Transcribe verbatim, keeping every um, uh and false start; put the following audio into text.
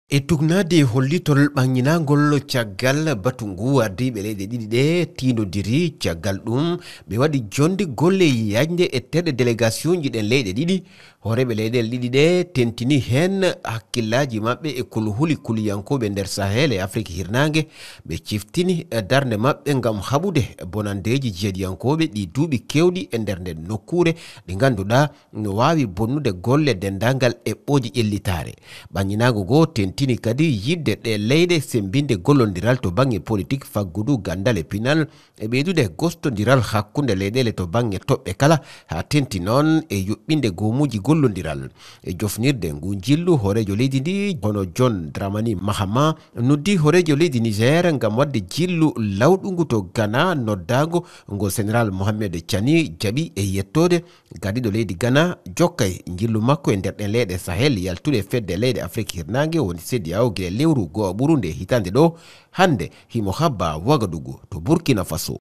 E tugnaade hollitol ɓaŋŋinaangol caggal batu ngu, ardiiɓe leyɗe ɗiɗi ɗe tiindodiri. Caggal ɗum, ɓe waɗi jonde golle yajnde e terɗe delegationji ɗen leyɗe ɗiɗi. Hooreeɓe leyɗeele ɗiɗi ɗe tentini heen hakkillaaji maɓɓe e kuluhuli kuliyankooɓe nder Sahel e Afrik Hirnaange. Ɓe ciftini darnde maɓɓe ngam haɓude bonandeeji jihadiyankooɓe ɗi duuɓi keewɗi e nder nden nokkuure, ɗi ngannduɗaa no waawi bonnude golle denndaangal eɓɓooji ƴellitaare. Ɓaŋŋinaango ngoo tentini kadi yiɗde ɗee leyɗe semmbinde gollondiral to baŋŋe politik, faggudu, ganndal e pinal, e ɓeydude gostondiral hakkunde leyɗeele to baŋŋe toɓɓe kala, haa tenti noon e yuɓɓinde goomuuji gollondiral. E jofnirde ngu njillu, hooreejo leydi ndi, hono John Dramani Mahama, noddi hooreejo leydi Niger ngam waɗde njillu lawɗungu to Ghana, noddaango ngo Général Mohamed Tchani jaɓi e yettoode. Gardiiɗo leydi Ghana jokkay njillu makko e nder ɗen leyɗe Sahel yaltuɗe fedde leyɗe Afrik Hirnaange, woni CEDEAO, gila lewru go'aɓuru nde hitaande ɗo. Hannde himo habba Wagadugu to Burkina Faso.